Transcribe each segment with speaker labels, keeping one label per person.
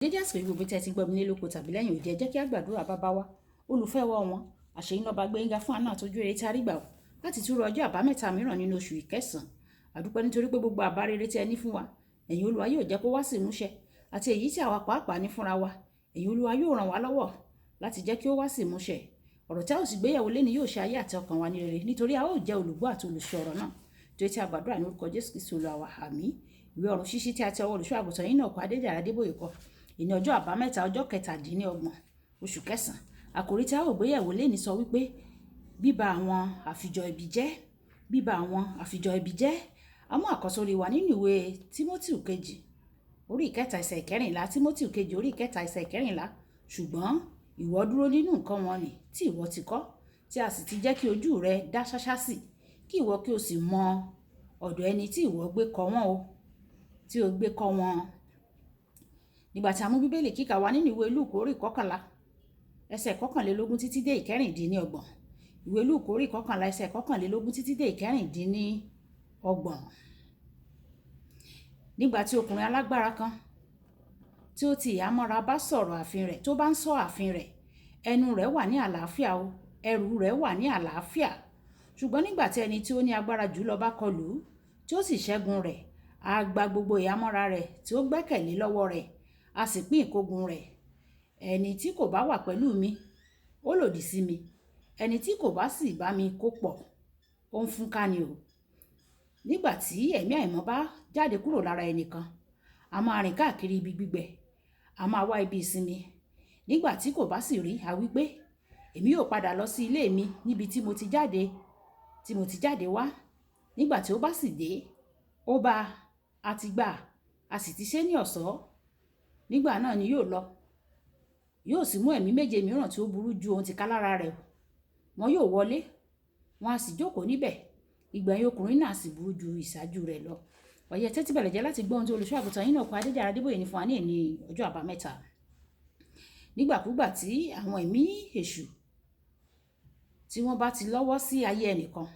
Speaker 1: Dédé àsìkò yìí, gbogbo tí ẹ ti ń gbọ́ mi nílé lóko tàbí lẹ́yìn òde, ẹ jẹ́ kí á gbàdúrà. Bàbá wa, olùfẹ́ wa wọn, àṣeyín lọ́ba gbẹ̀ngà fún àánú àtọ́jú eré tí a rí gbà ó láti túrọ̀ ọjọ́ àbámẹ́ta mìíràn nínú oṣù ìkẹsàn-án. Àdúpẹ́ nítorí pé gbogbo àbá rere tí ẹ ní fún wa, ẹ̀yin Olúwa yóò jẹ́ kó wá sí ìmúṣẹ, àti èyí tí àwa pàápàá ní fúnra wa, ẹ̀yin Olúwa yóò ràn wá lọ́wọ́ láti jẹ́ kí ó wá sí ìmúṣẹ. Ọ̀rọ̀ tí a ó sì gbéyẹ̀wò lénìí yóò ṣe ayé àti ọkàn wa ní rere, nítorí a ó jẹ́ olùgbọ́ àti olùṣe ọ̀rọ̀ náà. Torí tí a gbàdúrà ní orúkọ Jésù Kristi Olúwa wa, àmín. Ìwé ọ̀run ṣíṣí tí a ti ọwọ́ olùṣọ́ àgùntàn yín náà kọ, Adéjàre Adébóyè kọ. Ìní ọjọ́ àbámẹ́ta, ọjọ́ 27 oṣù kẹsàn-án. Àkòrí tí a ó gbéyẹ̀wò lénìí sọ wípé bíba àwọn àfijọ ibi jẹ́, bíba àwọn àfijọ ibi jẹ́. A mú àkọ́sórí wa nínú ìwé Tímótì kejì orí 3 ẹsẹ̀ 14. Tímótì kejì orí 3 ẹsẹ̀ 14. Ṣùgbọ́n ìwọ dúró nínú nǹkan wọ̀nnì tí ìwọ ti kọ́, tí a sì ti jẹ́ kí ojú rẹ dá ṣáṣá sí, kí ìwọ kí o sì mọ ọ̀dọ̀ ẹni tí ìwọ gbé kọ́ wọn o, tí o gbé kọ́ wọn. Nígbà tí a mú Bíbélì kíkà wá nínú ìwé Lúùkù orí 11 ẹsẹ̀ 21 títí dé 26. Ìwé Lúùkù orí 11 ẹsẹ̀ 21 títí dé 26. Nígbà tí ọkùnrin alágbára kan tí ó ti ìhámọ́ra bá sọ̀rọ̀ ààfin rẹ̀, tó bá ń sọ ààfin rẹ̀, ẹnu rẹ̀ wà ní àlàáfíà o, ẹrù rẹ̀ wà ní àlàáfíà. Ṣùgbọ́n nígbà tí ẹni tí ó ní agbára jù lọ bá kọlù ú, tí ó sì ṣẹ́gun rẹ̀, a gba gbogbo ìhámọ́ra rẹ̀ tí ó gbẹ́kẹ̀lé lọ́wọ́ rẹ̀, a sì pín ìkógun rẹ̀. Ẹni tí kò bá wà pẹ̀lú mi, ó lòdì sí mi. Ẹni tí kò bá sì bá mi kó pọ̀, ó ń fún ká ni o. Nígbà tí ẹ̀mí àìmọ́ bá jáde kúrò lára ẹnìkan, a máa rìn káàkiri ibi gbígbẹ, a máa wá ibi ìsinmi. Nígbà tí kò bá sì rí, a wí pé, èmi yóò padà lọ sí ilé mi níbi tí mo ti jáde, tí mo ti jáde wá. Nígbà tí ó bá sì dé, ó bá a ti gbà, a sì ti ṣe ní ọ̀ṣọ́. Nígbà náà ni yóò lọ, yóò sì mú ẹ̀mí méje mìíràn tí ó burú ju ohun tìkálára rẹ̀. Wọn yóò wọlé, wọn a sì jókòó níbẹ̀. Ìgbẹ̀yìn ọkùnrin náà sì burú ju ìṣáájú rẹ̀ lọ. Ọ̀yẹ́ tẹ́tí bẹ̀rẹ̀ jẹ́ láti gbọ́ ohun tí olùṣọ́ àgùntàn yín náà kọ, Adéjàre Adébóyè ní fún wa ní èní ọjọ́ àbámẹ́ta. Nígbàkúgbà tí àwọn ẹ̀mí èṣù tí wọ́n bá ti lọ́wọ́ sí ayé ẹnìkan,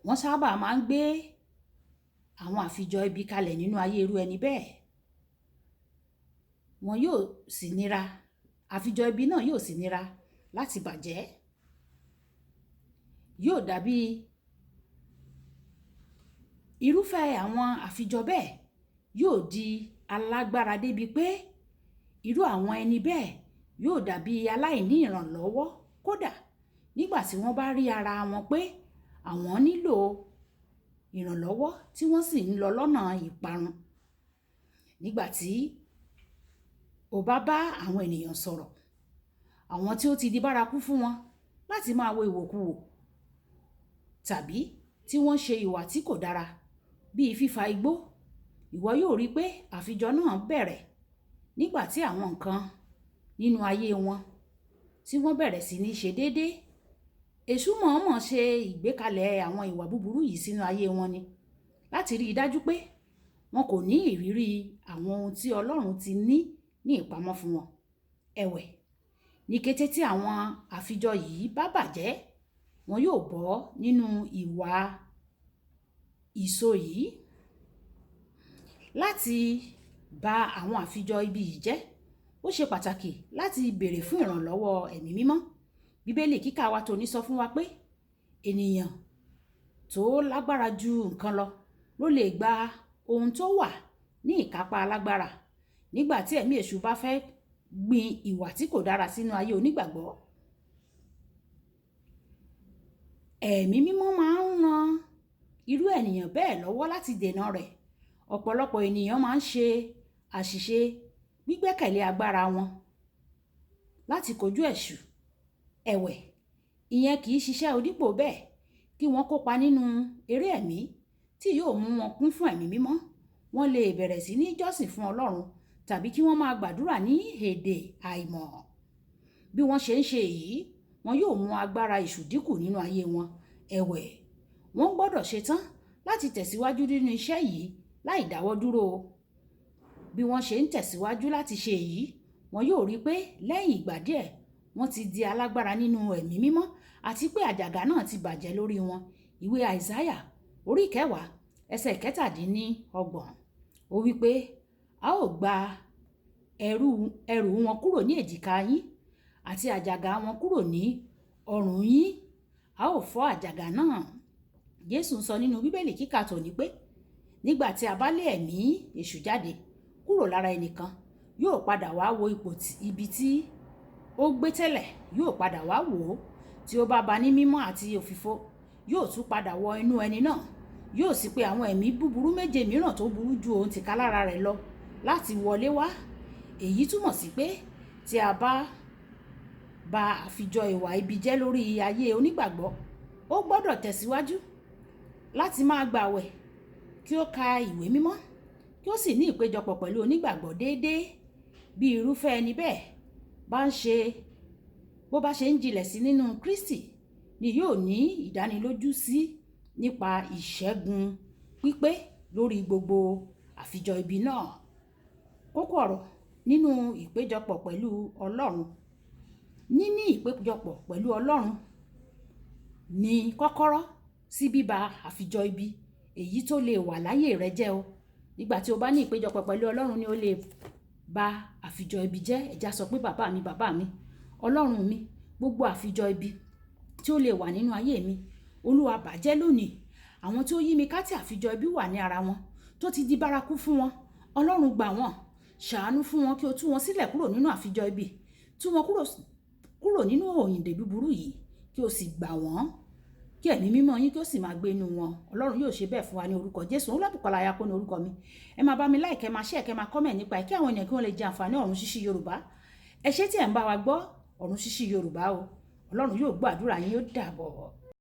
Speaker 1: wọ́n sábà máa ń gbé àwọn àfijọ ibi kalẹ̀ nínú ayé irú ẹni bẹ́ẹ̀. Wọn yóò sì nira, àfijọ ibi náà yóò sì nira láti bàjẹ́. Yóò dàbí irúfẹ́ àwọn àfijọ bẹ́ẹ̀ yóò di alágbára débi pé irú àwọn ẹni bẹ́ẹ̀ yóò dàbí aláìní ìrànlọ́wọ́, kódà nígbà tí wọ́n bá rí ara wọn pé àwọn nílò ìrànlọ́wọ́ tí wọ́n sì ń lọ lọ́nà ìparun. Nígbà tí o bá bá àwọn ènìyàn sọ̀rọ̀, àwọn tí ó ti di bárakú fún wọn láti máa wo ìwòkuwò tàbí tí wọ́n ṣe ìwà tí kò dára bíi fífa igbó, ìwọ yóò rí pé àfijọ náà bẹ̀rẹ̀ nígbà tí àwọn nǹkan nínú ayé wọn tí wọ́n bẹ̀rẹ̀ sí ní ṣe déédéé. Èṣù mọ̀ọ́mọ̀ ṣe ìgbékalẹ̀ àwọn ìwà búburú yìí sínú ayé wọn ni láti rí i dájú pé wọn kò ní ìrírí àwọn ohun tí Ọlọ́run ti ní ní ìpamọ́ fún wọn. Ẹ̀wẹ̀, ní kété tí àwọn àfijọ yìí bá bàjẹ́, wọn yóò bọ́ nínú ìwà ìso yìí. Láti bà àwọn àfijọ ibi yìí jẹ́, ó ṣe pàtàkì láti béèrè fún ìrànlọ́wọ́ ẹ̀mí mímọ́. Bíbélì kíkà wa tòní sọ fún wa pé ènìyàn tó lágbára ju nǹkan lọ ló lè gba ohun tó wà ní ìkápá alágbára. Nígbà tí ẹ̀mí èṣù bá fẹ́ gbin ìwà tí kò dára sínú ayé onígbàgbọ́, ẹ̀mí mímọ́ máa ń ran irú ènìyàn bẹ́ẹ̀ lọ́wọ́ láti dènà rẹ̀. Ọ̀pọ̀lọpọ̀ ènìyàn máa ń ṣe àṣìṣe gbígbẹ́kẹ̀lé agbára wọn láti kojú èṣù. Ẹ̀wẹ̀, ìyẹn kì í ṣiṣẹ́ onípò bẹ́ẹ̀ kí wọ́n kópa nínú eré ẹ̀mí tí yóò mú wọn kún fún ẹ̀mí mímọ́. Wọ́n lè bẹ̀rẹ̀ sí ní jọ́sìn fún Ọlọ́run tàbí kí wọ́n máa gbàdúrà ní èdè àìmọ̀. Bí wọ́n ṣe ń ṣe èyí, wọn yóò mú agbára èṣù dínkù nínú ayé wọn. Ẹ̀wẹ̀, wọ́n gbọ́dọ̀ ṣetán láti tẹ̀síwájú nínú iṣẹ́ yìí láì dáwọ́ dúró. Bí wọ́n ṣe ń tẹ̀síwájú láti ṣe èyí, wọn yóò rí pé lẹ́yìn ìgbà díẹ̀ wọ́n ti di alágbára nínú ẹ̀mí mímọ́ àti pé àjàgà náà ti bàjẹ́ lórí wọn. Ìwé Àìsáyà orí 10 ẹsẹ̀ 37. Ó wí pé a ó gba ẹrù wọn kúrò ní èjìká yín àti àjàgà wọn kúrò ní ọrùn yín. A ó fọ́ àjàgà náà. Jésù ń sọ nínú Bíbélì kíkà tòní pé nígbà tí a bá lé ẹ̀mí èṣù jáde kúrò lára ẹnìkan, yóò padà wá wo ipò ibi tí ó gbé tẹ́lẹ̀, yóò padà wá wò ó. Tí ó bá ba ní mímọ́ àti òfìfo, yóò tún padà wọ inú ẹni náà, yóò sì pe àwọn ẹ̀mí búburú méje mìíràn tó burú ju òun tìkálára rẹ̀ lọ láti wọlé wá. Èyí túmọ̀ sí pé tí a bá ba àfijọ ìwà ibi jẹ́ lórí ayé onígbàgbọ́, ó gbọ́dọ̀ tẹ̀síwájú láti máa gbàwẹ̀, kí ó ka ìwé mímọ́, kí ó sì ní ìpéjọpọ̀ pẹ̀lú onígbàgbọ́ déédéé. Bí irúfẹ́ ẹni bẹ́ẹ̀ bá ń ṣe, bó bá ṣe ń jinlẹ̀ sí nínú Kristi, ni yóò ní ìdánilójú sí nípa ìṣẹ́gun pípé lórí gbogbo àfijọ ibi náà. Kókó ọ̀rọ̀ nínú ìpéjọpọ̀ pẹ̀lú Ọlọ́run. Níní ìpéjọpọ̀ pẹ̀lú Ọlọ́run ní kọ́kọ́rọ́ sí bíba àfijọ ibi èyí tó lè wà láyé rẹ jẹ́ o. Nígbà tí o bá ní ìpéjọpọ̀ pẹ̀lú Ọlọ́run ni ó lè ba àfijọ ibi jẹ́. Ẹ já sọ pé bàbá mi, bàbá mi, Ọlọ́run mi, gbogbo àfijọ ibi tí ó lè wà nínú ayé mi, Olúwa bàjẹ́ lónìí. Àwọn tí ó yí mi ká tí àfijọ ibi wà ní ara wọn, tó ti di bárakú fún wọn, Ọlọ́run gbà wọ́n, ṣàánú fún wọn kí o tú wọn sílẹ̀ kúrò nínú àfijọ ibi, tú wọn kúrò nínú òyìnbó búburú yìí, kí o sì gbà wọ́n, kí ẹ̀mí mímọ́ yín kí ó sì máa gbé inú wọn. Ọlọ́run yóò ṣe bẹ́ẹ̀ fún wa ní orúkọ Jésù. Olúwabùkọ́lá Ayako ní orúkọ mi. Ẹ máa bá mi like, ẹ máa share, kẹ́ máa comment nípa ẹ̀, kí àwọn ènìyàn kí wọ́n lè jẹ àǹfààní Ọ̀run Ṣíṣí Yorùbá. Ẹ ṣé tí ẹ̀ ń bá wa gbọ́ Ọ̀run Ṣíṣí Yorùbá o. Ọlọ́run yóò gbọ́ àdúrà yín, yóò dàbọ̀.